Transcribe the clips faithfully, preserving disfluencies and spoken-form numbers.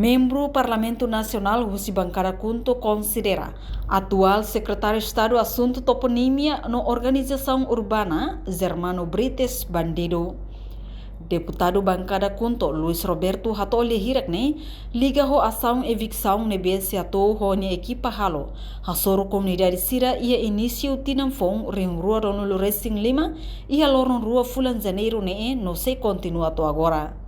Membru Parlamentu Nasionál husi bankada KHUNTO konsidera atuál Sekretáriu Estadu Asuntu Toponímia no Organizasaun Urbana, Germano Brites, bandidu. Deputadu bankada KHUNTO, Luis Roberto, hato'o lia hirak ne'e liga ho asaun eviksaun ne'ebé SEATOU ho nia ekipa halo, hasoru komunidade sira iha inísiu tinan foun rihun rua ruanulu resin lima, iha loron rua fulan Janeiru ne'e, no sei kontinua to'o agora.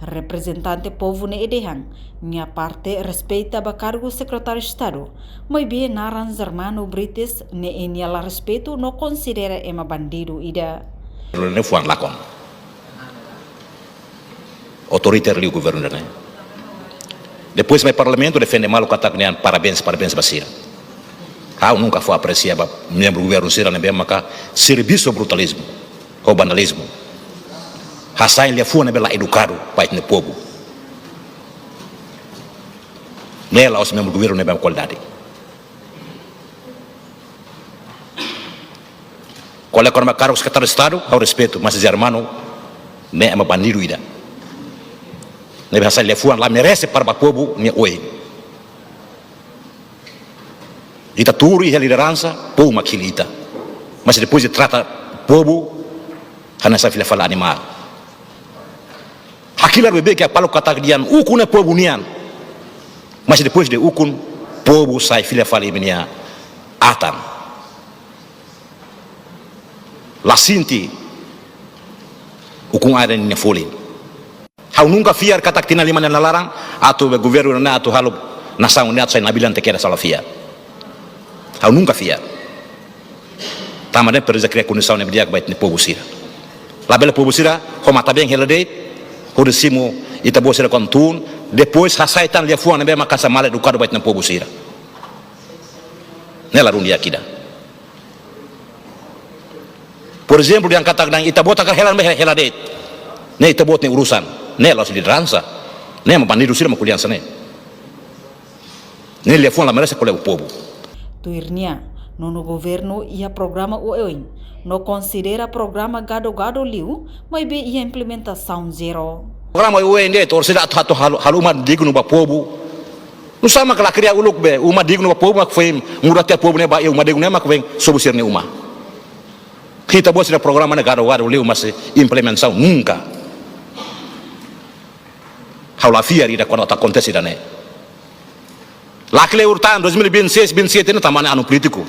Reprezentante povu ne'e dehan, nia parte respeita ba kargu Sekretáriu Estadu, maibé naran Germano Brites ne'e nia la respeitu no konsidera ema bandidu ida. Liafuan lakon. Otoriter liu governu ida-ne'e. Depois mai Parlamentu defende malu katak nian parabéns, parabéns ba sira. Ha'u nunka fó apresia ba membru governu sira ne'ebé maka servisu brutalizmu ho vandalizmu. Hasai liafuan ne'ebé la edukadu ba ita-nia povu. Ne'e la'ós membru governu ne'ebé kualidade. Ko'alia kona-ba kargu Sekretáriu Estadu, ha'u respeitu, mas Germano ne'e ema bandidu ida. Ne'ebé hasai liafuan la merese para ba povu nia oin. Ita tuur iha lideransa, povu mak hili ita. Mas depois de trata povu hanesan fila fali animál. Hakilar beibeik iha paluk katak dehan ukun ne'e povu nian. Mas depois de ukun, povu sai fila fali imi-nia atan. La sente ukun aat nia folin. Ha'u nunka fiar katak tinan lima nia laran atu be governu ne'e atu halo nasaun ne'e atu sai nabilan te keda sala fiar. Ha'u nunka fiar. Tanba ne'e presiza kria kondisaun ne'ebé di'ak ba ita-nia povu sira. Labele povu sira ho matan-been hela de'it, hodi simu ita-boot sira kuandu tun, depois hasai tan liafuan ne'ebé maka hanesan mal edukadu ba ita-nia povu sira. Ne'e la dún di'ak ida. Por ezemplu, dehan katak dehan ita-boot hakarak hela ne'ebé hela de'it. Ne'e ita-boot nia urusan. Ne'e la'ós lideransa. Ne'e ema bandidu sira mak ko'alia hanesan ne'e. Ne'e liafuan la merese ko'alia ba povu. Tuir nia, nonu governu iha programa oioin, no konsidera programa gado-gado liu, maibé iha implementasaun zero. Programa oioin de'it, orsida atu, atu halo, halo uma dignu ba povu. Nusá mak la kria uluk be uma dignu ba povu, mak foin muda tiha povu ne'e ba iha uma dignu ne'e mak foin sobu sira-nia uma. Ita-boot sira programa ne'e gado-gado liu, mas implementasaun nunka. Ha'u la fiar ida kuandu atu akontese ida-ne'e. La kleur tan dois mil e vinte e seis, vinte e sete ne'e tanba ne'e anu polítiku.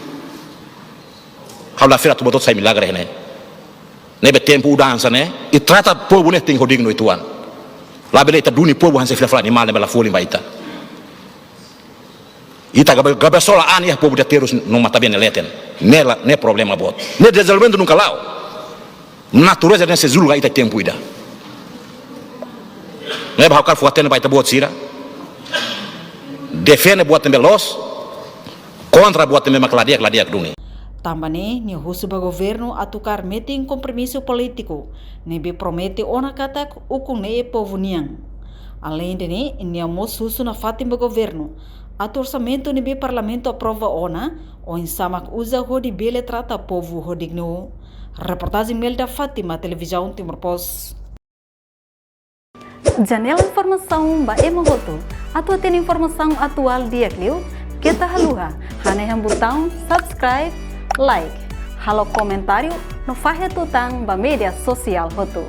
Ha'u la fiar atu buat hotu sai milagre ne'e. Ne'ebé tempu mudansa ne'e, i trata povu ne'e tenke ho dignu uitoan. Labele ita duni povu hanesan fila fali animál ne'ebé la folin ba ita. Ita gabe, gabesola an iha povu ida terus no matan-been nia leten. Ne'e la, ne'e problema boot. Ne'e dezenvolvimentu nunka la'o. Natureza ne'e sei julga ita tempu ida. Ne'ebé ha'u hakarak fó-hatene ba ita-boot sira. Defende buat ne'ebé loos, kontra buat ne'ebé mak la di'ak, la di'ak duni. Tanba ne'e, nia husu ba governu atu kaer metin kompromisu polítiku ne'ebé promete ona katak ukun ne'e povu nian. Aleinde ne'e, nia mós husu nafatin ba governu atu orsamentu ne'ebé Parlamentu aprova ona, oinsá mak uza hodi bele trata povu ho dignu. Reportajen Melda Fátima, Televizaun Timor Post. Janela informasaun ba ema hotu. Atu hatene informasaun atuál di'ak liu, keta haluha hanehan butaun subscribe, like, halo komentáriu no fahe tutan ba média sosiál hotu.